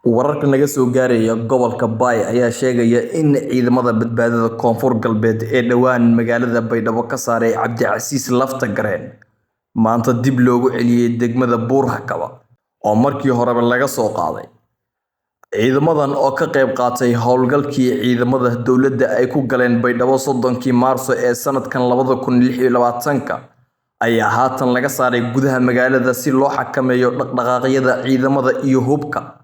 Wararka naga soo gaaraya gobolka Bay ayaa sheegaya in ciidamada badbaadada Koonfur Galbeed ee dhowaan magaalada Baydhabo ka saaray Cabdicasiis Laftagareen maanta dib loogu celiyay degmada Buur-Hakaba oo markii horeba laga soo qaaday. Ciidamadan oo ka qayb qaatay howlgalkii ciidamada dowladda ay ku galeen Baydhabo 30kii Maarso ee sanadkan 2026 ayaa haatan laga saaray gudaha magaalada si loo xakameeyo dhaqdhaqaaqyada ciidamada iyo hubka.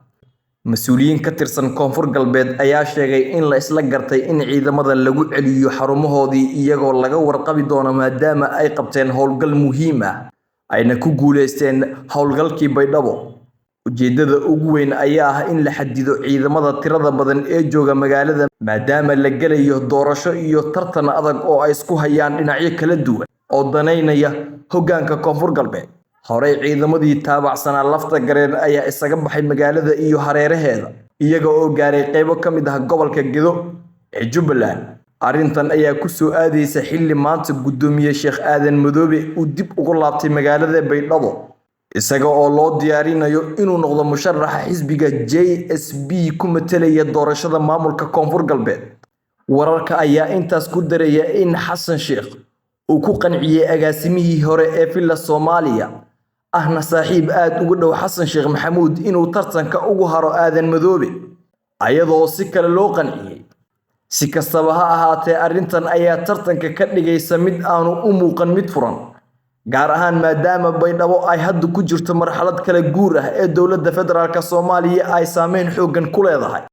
Mas'uuliyiin ka tirsan Koonfur Galbeed ayaa sheegay in la isla gartay in ciidamada lagu celiyo xarumahoodii iyagoo laga warqabi doono maadaama ay qabteen howlgal muhiim ah ayna ku guuleysteen howlgalkii Baydhabo. Ujeedada ugu weyn ayaa ah in la xadido ciidamada tirada badan ee jooga magaalada maadaama la gelayo doorasho iyo tartan adag oo ay isku hayaan dhinacyo kala duwan oo daneynaya hoggaanka Koonfur Galbeed. Horey ciidamadii taabacsanaa Laftagareen ayaa isaga baxay magaalada iyo hareeraheeda iyaga oo gaaray qaybo ka mid ah gobolka Gedo ee Jubbaland. Arrintan ayaa ku soo aadaysa xilli maanta guddoomiye Sheekh Aadan Madoobe uu dib ugu laabtay magaalada Baydhabo isaga oo loo diyaarinayo inuu noqdo musharaxa xisbiga JSP ku metelaya doorashada maamulka Koonfur Galbeed. Wararka ayaa intaas ku daraya in Xasan Sheekh uu ku qanciyay agaasimihii hore ee Villa Soomaaliya ahna saaxiib aad ugu dhow Xasan Sheekh Maxamuud inuu tartanka ugu haro Aadan Madoobe, ayadoo si kale loo qanciyay. Si kastaba ha ahaatee, arrintan ayaa tartanka ka dhigaysa mid aanu u muuqan mid furan, gaar ahaan maadaama Baydhabo ay hadda ku jirto marxalad kala guur ah ee dowladda federaalk Soomaaliya ay saameyn xooggan ku leedahay.